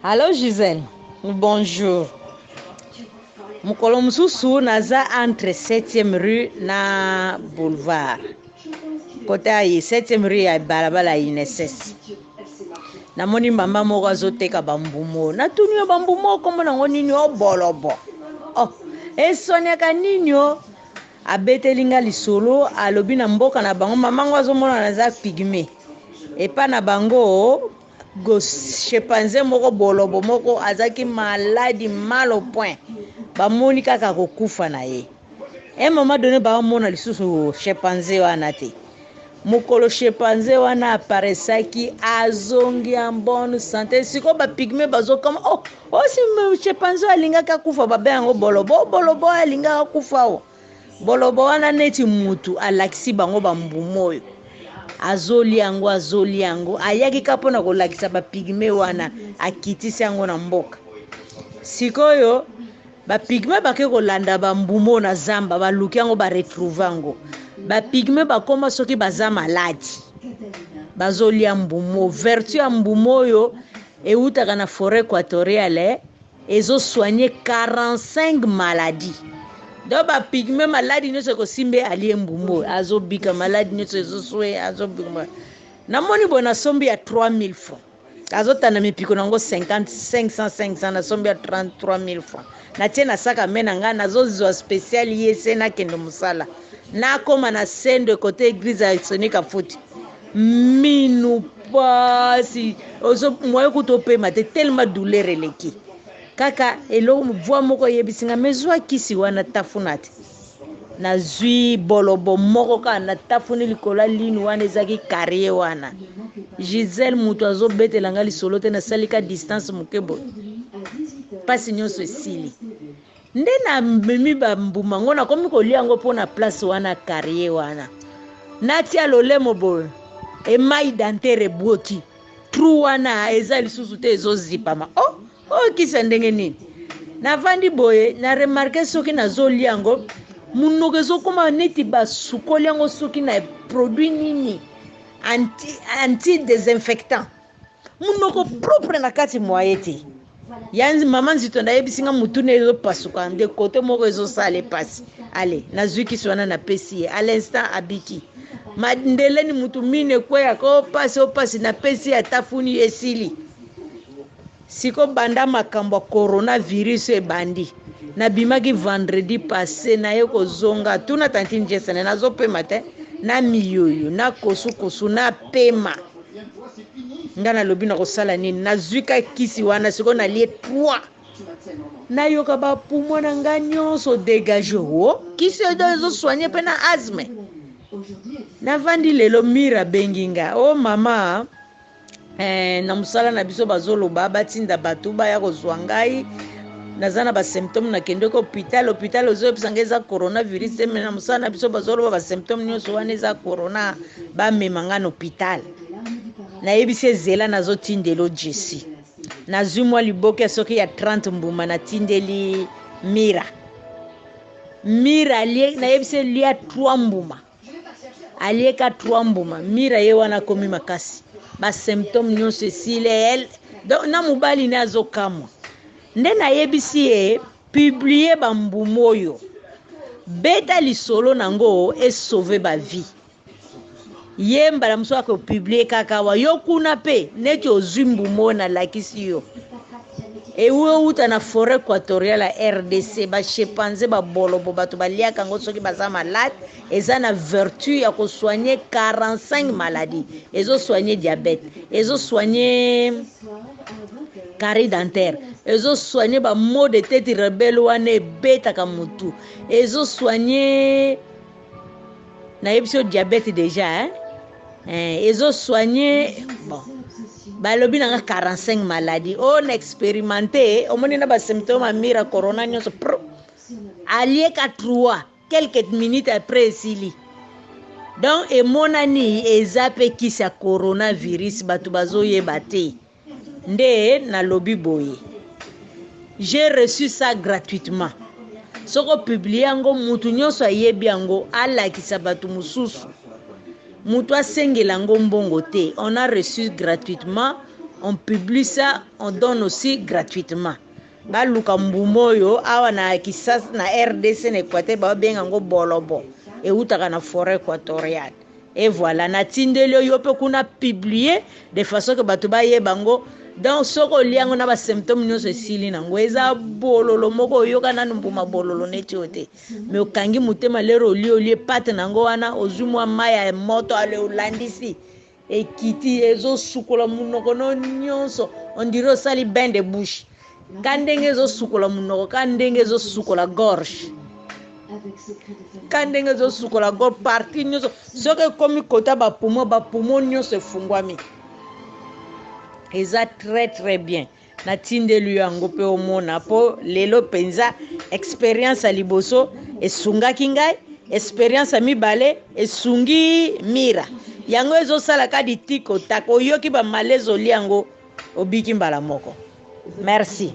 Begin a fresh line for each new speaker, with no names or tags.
Allo Gisèle, bonjour. Mokolo mosusu naza entre 7e rue na boulevard. Kota ya 7e rue ya balabala ya INSS. Namoni mama moko azoteka bambumo. Natuni yo bambumo kombo nango nini o bolobo. Oh, esoniaka nini o? Abeteli nga lisolo alobi na mboka na bango mama ngo azomonana aza pygmée. Epa na bango chimpanzé moko bolobo moko azalaki maladi mal au point bamoni kaka kokufa na ye. Un moment donné baomona lisusu chimpanzé wana te. Mokolo chimpanzé wana aparesaki azongi en bonne santé. Sikoyo bapygmée bazokama oh, osi chimpanzé alingaki akufa babe yango bolobo bolobo alingaki akufa awa. Bolobo wana neti mutu alakisi bango bambuma oyo azolia yango azolia yango ayaki kaka mpona kolakisa bapygmée wana akitisi yango na mboka. Sikoyo bapygmée bake kolanda bambuma oyo na zamba baluki yango baretrouve yango. Bapygmée bakóma soki baza maladi bazolia mbuma. Vertu ya mbuma oyo eutaka na forêt équatoriale ezosoigne 45 maladies. Donc bapygmée maladi nyonso ekosimbe alie mbuma oyo azobika maladi nyonso ezoswe azobika. Namoni boye nasombi ya 3000 francs azotanda mipiko nango 50 500 500 nasombi ya 33000 francs natie na saka me na ngai nazozwa spécial ye se nakende mosala nakóma na sendo kote église ya sonika futi minu pasi moye kuta opema te tellement douleur eleki kaka eloko voix moko eyebisi nga me zwa kisi wana tafuna te. Nazwi bolobo moko kaka natafuni likolo ya linu wana ezalaki karie wana. Gisele moto azobetela nga lisolo te nasali ka distance moke boye mpasi nyonso esili. Nde namemi bambuma ngo nakomi kolia yango mpona place wana karie wana natia lolemo boye émail dentaire ebwoki trou wana eza lisusu te ezozipama. Oh, oyo kisi ya ndenge nini? Navandi boye na remarque soki nazolia yango monoko ezokóma neti basukoli yango soki na produit nini anti désinfectant monoko propre na kati moye te. Ya mama nzito nayebisi nga mutuna ezopasuka nde kote moko ezosala epasi. Ale nazwi kisi wana napesi ye à l'instant abiki. Mandeleni mutu mine ekweyaka opasi opasi napesi ye atafuni esili. Siko banda makambo ya coronavirus ebandi nabimaki vendredi passé naye kozonga tuna tantine Jesene nazopema te na miyoyo na kosukosu napema nga nalobi na kosala nini nazwi ka kisi wana sikoyo nalie 3 nayoka bapoumon na nga nyonso dégage o kisi oyo ezosoigne mpe na asthme. Navandi lelo mire abengi nga o mama na mosala na biso bazoloba batinda bato baya kozwa ngai naza na basymptôme nakendeki hôpital hôpital ozoyebisa ngai eza coronavirus te me na mosala na biso bazoloba basymptôme nyonso wana eza corona bamema ngai na hôpital. Nayebisi ezela nazotindela jesi nazwi mwa liboke soki ya 30 mbuma natindeli mira mira alie nayebisi lia 3 mbuma alieka 3 mbuma mira ye wana akomi makasi basymptôme nyonso esili donc na mobali ne azokamwa nde nayebisi ye publie bambuma oyo beta lisolo nango esauve bavie ye mbala mosusu akopublie kaka awa yo kuna mpe neti ozwi mbuma oyo nalakisi yo ewuta na forêt équatoriale ya RDC bachimpanzé babolobo bato baliaka yango soki baza malade eza na vertu ya kosoigne 45 maladie ezosoigne diabète ezosoigne carie dentaire ezosoigne bamaux de tête rebelle wana ebetaka motu ezosoigne nayebi so diabète déjà hein? Eh, ezosoigne bon balobi nanga 45 maladie oyo na expérimenté omoni na basymptôme amira corona nyonso alieka 3 quelques minutes après esili. Donc emonani eza mpe kisi ya coronavirus bato bazoyeba te. Nde nalobi boye j'ai reçu ça gratuitement. Soki opublie yango mutu nyonso ayebi yango alakisa bato mosusu mutu asengela yango mbongo te. On a reçu gratuitement. On publie ça, on donne aussi gratuitement. Baluka mbuma oyo awa na Kisasa, na RDC, na Équateur babenga yango bolobo, eutaka na forêt équatoriale. Et voilà, natindeli yo mpe kuna, publier de façon que bato bayeba yango. Donc soki olia yango na basymptôme nyonso esili nango. Eza bololo moko, oyoka nanu mbuma bololo neti oyo te. Mais okangi motema, lero olie, olie pate nango wana, ozwi mwa mai ya moto, ale olandisi, ekiti, ezosukola monoko no nyonso, on dirait osali bain de bouche. Ka ndenge ezosukola monoko, ka ndenge ezosukola gorge, ka ndenge ezosukola gorge, partie nyonso. Soki ekomi kota bapoumon, bapoumon nyonso efungwami. Eza très très bien. Natindeli yo yango mpe omona, mpo lelo mpenza expérience ya liboso esungaki ngai, expérience ya mibale esungi Mira. Yango ezosala ka ditiko taka, oyoki bamalaise, olia yango, obiki mbala moko. Merci.